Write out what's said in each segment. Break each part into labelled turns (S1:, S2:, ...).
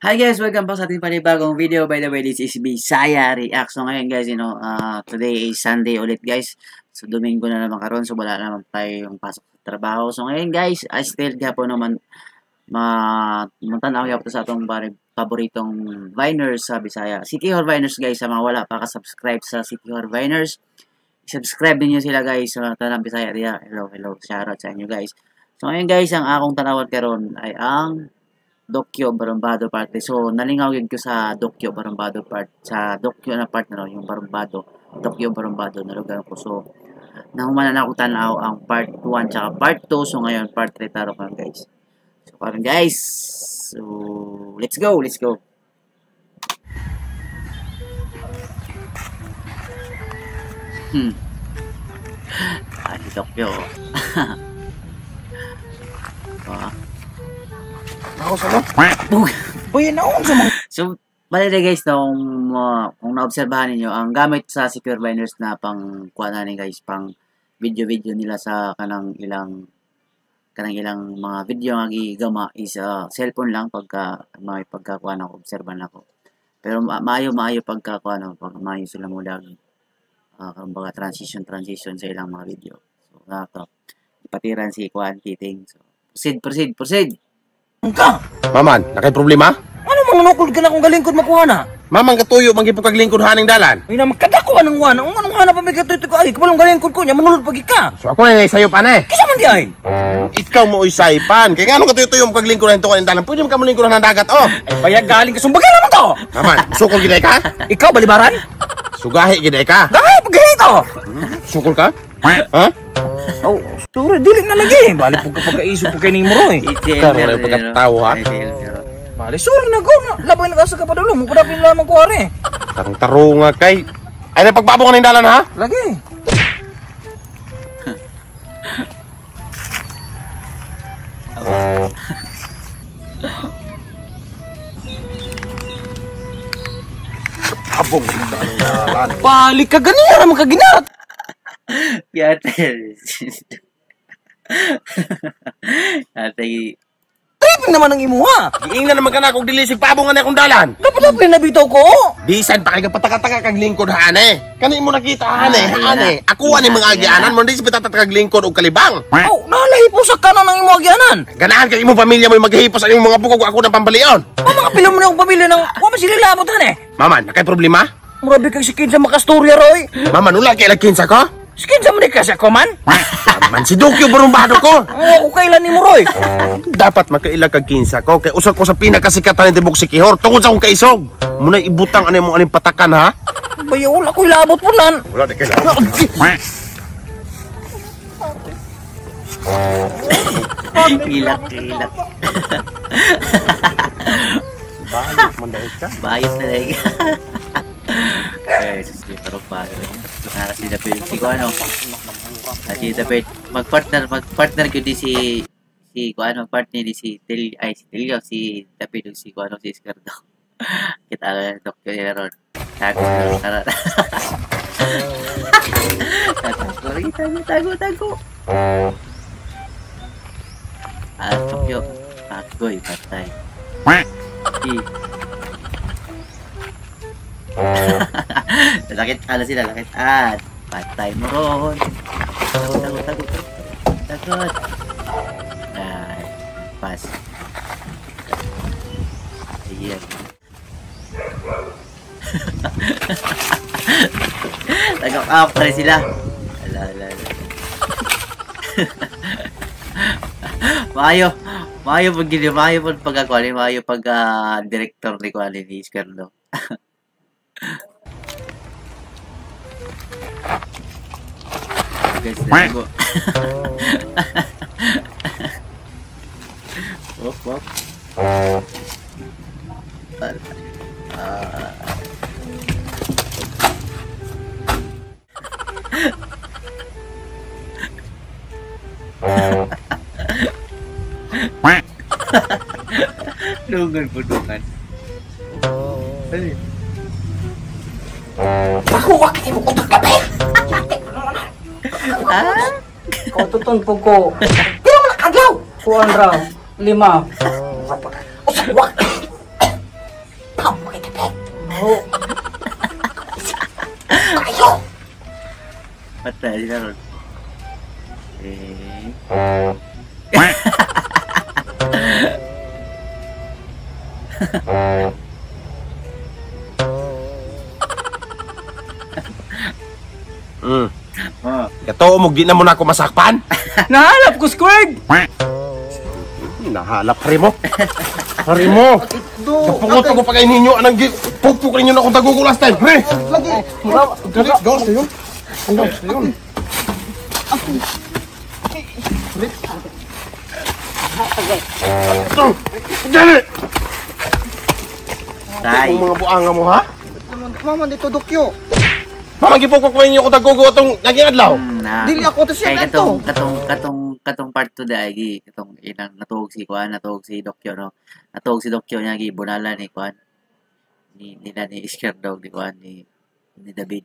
S1: Hi guys, welcome back sa ating panibagong video. By the way, this is Bisaya React. So ngayon guys, today is Sunday ulit guys. So Domingo na naman karon, so wala naman tayo yung pasok sa trabaho. So ngayon guys, I still gapon naman matanaw gyapon sa atong paboritong Viners sa Bisaya. Siquijor Viners guys, sa mga wala pa ka-subscribe sa Siquijor Viners, subscribe niyo sila guys sa tanang Bisaya diha. Hello, hello, shoutout sa inyo guys. So ngayon guys, ang akong tanawon karon ay ang Dokyo Barumbado part. So nalingaw gyud ko sa Dokyo Barumbado part. Sa Dokyo na part na yung Barumbado, Dokyo Barumbado na lugar ko. So nahuman na ako tan-aw ang part 1 tsaka part 2. So ngayon part 3 taro karon guys. So karon guys, so let's go, let's go. Ah, si Dokyo. Ah.
S2: Ako sa mo? Uy, naon sa mga...
S1: So, bale guys, no, kung naobserbahan ninyo, ang gamit sa Siquijor Viners na pang kuha na ni guys, pang video-video nila sa kanang ilang mga video nga gigama is cellphone lang pagka may pagkakuha na obserbahan ako. Pero maayo pagka kuha no, pag maayo sila mo lag kumbaga transition sa ilang mga video. So, nako. Ipatiran si Kuan Kiting. So, proceed.
S2: Ka.
S3: Maman, nakay problema?
S2: Ano mang nukol ka na kung galingkod makuha na?
S3: Mamang katuyo, manggipog kag lingkod haning dalan.
S2: Ay na, magkadako anong wana. Ang anong hana pa may katuyo ko. Ay, kabalong galingkod ko niya, manulod pag ika.
S3: So ako na sayo pa na eh.
S2: Kisa man di ay?
S3: Ikaw mo isaypan. Kaya nga anong katuyo-tuyo mo kag lingkod haning dalan? Pwede mo ka mo lingkod ng dagat, oh.
S2: Ay, bayag galing ka. Sumbagay naman to.
S3: Maman, sukol gid ka?
S2: Ikaw, balibaran?
S3: Sugahi gid ka?
S2: Gahi, paggahi to.
S3: Sukol ka? Ha?
S2: Oh, sorry, dili na lagi. Bali po ka pagkaisip po kay nimo ro eh.
S3: Karon na pagkatawo ha.
S2: Bali, sorry na go. Labay na ka sa kapadulong. Mo kudapin lamang ko are.
S3: Tarong-tarong kay. Ay na pagbabong ka ng dalan ha?
S2: Lagi.
S3: Abong ng dalan.
S2: Bali ka ganyan ra makaginat.
S1: Yate. Ate.
S2: Tripping naman ang imuha.
S3: Giingnan naman ka na kung dili sig pabong ani akong dalan.
S2: Dapat pa nabitaw ko.
S3: Bisan pa kay kapataka-taka kag lingkod haan eh. Kani mo nakita haan eh, haan eh. Ako ani mga agianan mo di si patatak kag lingkod og kalibang.
S2: Oh, nalahi po sa kanan ang imo agianan.
S3: Ganahan kay imong pamilya mo maghihipos ang imong mga bukog ako ng pambalion.
S2: Ang mga pila mo na akong pamilya nang wa man sila labot han eh.
S3: Maman, nakay problema?
S2: Murabi kag si Kinsa makastorya roy.
S3: Maman, wala kay kinsa ko?
S2: Si Kinsa man kasi ako man?
S3: Man si Dokyo Barumbado ko.
S2: Oo, ako kailan nimo roy.
S3: Dapat makaila kag kinsa ko kay usa ko sa pinakasikatan ni tibok Siquijor tungod sa akong kaisog. Muna ibutang ani mo aning patakan ha.
S2: Bayo wala ko labot po nan.
S3: Wala di kay labot.
S1: Ilak.
S3: Bayot man dahil ka.
S1: Bayot na dahil ka. Eh, sige, pero paano? Si David, si Kuano. Si David, magpartner ko di si Kuano, magpartner di si Tel, ay si Telio, si David, si Kuano, si Escardo. Kita lang, Dokyo nila ron. Tago, tara. Tago, tago. Ah, Dokyo. Agoy, patay. Lakit, ala sila, lakit. Ah, patay mo ron. Tago, tago. Ay, pass. Ayan. Nag-up pa rin sila. Ala, ala, ala. Maayo pag gini, maayo pag pagkakuha, maayo pag director ni kuha ni Squirrel. Guys, let's go. Wop, wop. Dungan po, dungan.
S2: Ako, wakit mo utak gabi!
S1: Ah?
S2: Kaututon po ko. Pila man nakadlaw? Kuan raw, 5. Usak wak.
S3: Baho. Kayo.
S1: Patay sila ron. Eh. Oh.
S3: Kato mo di na mo na ako masakpan.
S2: Nahalap ko squared.
S3: Nahalap hari mo. Hari mo. Kapungot ko pa kay ninyo anang pukpuk ninyo na akong tagugo last time. Pre.
S4: Lagi.
S3: Dali, gawas na yun. Ang gawas na yun. Ito. Dali.
S1: Tay.
S3: Ang mga buanga mo ha?
S4: Mama dito Dokyo.
S3: Mama gipukpuk ko ninyo akong tagugo atong naging adlaw.
S1: Na.
S4: Dili ako to siya
S1: Kay
S4: kadto.
S1: katong part 2 da gi katong inang natuog si kuan, natuog si Dokyo no. Natuog si Dokyo niya gi bunala ni kuan. Ni nila ni Isker Dog ni kuan ni David.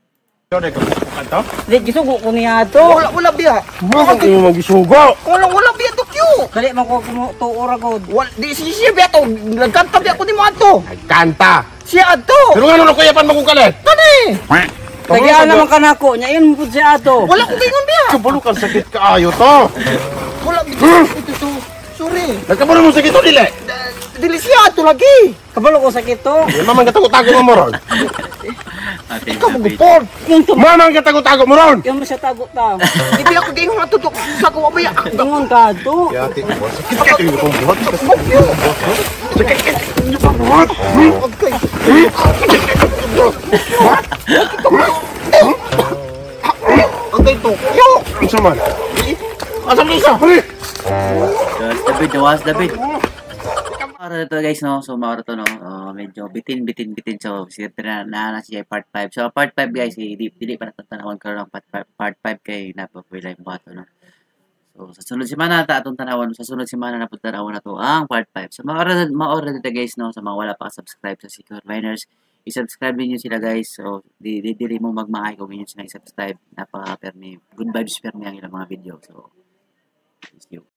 S2: Di gisugo ko niya to.
S4: Wala wala biya.
S3: Bakit kayo magisugo?
S4: Wala wala biya Dokyo.
S2: Dali man ko tuo ra gud.
S4: Wala di si siya biya to. Nagkanta biya ko ni mo adto.
S3: Kanta.
S4: Siya adto.
S3: Pero nga nung kuyapan makukalit.
S4: Kani.
S2: Tagian naman kanako nya yun pud siya ato.
S4: Wala ko gingon biya.
S3: Kabalo kang sakit kaayo to.
S4: Wala ito to. Sorry.
S3: Nagkabalo mo sakit to dili.
S4: Dili siya adto lagi.
S2: Kabalo ko sakit to.
S3: Mamang katago-tago mo ron.
S1: Ate
S4: Ikaw
S1: David.
S4: magupod.
S2: Yung to
S3: Mamang katago-tago mo ron.
S2: yung mo siya tago ta.
S4: Di biya ko gingon adto to. Sa ko biya.
S2: Ingon ka to.
S3: Yati, sakit ka kayo itong buhat.
S4: Dokyo.
S3: Sakit ka kayo itong buhat.
S4: Okay. Okay to. Yo.
S3: Isa man. Asa mo isa? Hali!
S1: Gawas David, gawas David. Maura to guys no. So maura to no. Medyo bitin bitin bitin. So siyempre na na siya part 5. So part 5 guys, eh, di dili pa natatanawan karon ang part 5 kay napapilay mo ato no. So sa sunod semana ta atong tanawon, sa sunod semana na pud tanawon na to ang part 5. So maura dito guys no, sa mga wala pa subscribe sa Secure Miners, i-subscribe niyo sila guys. So di di dili mo magmahay kung inyo sila i-subscribe. Napaka permi good vibes permi ang ilang mga video. So see you.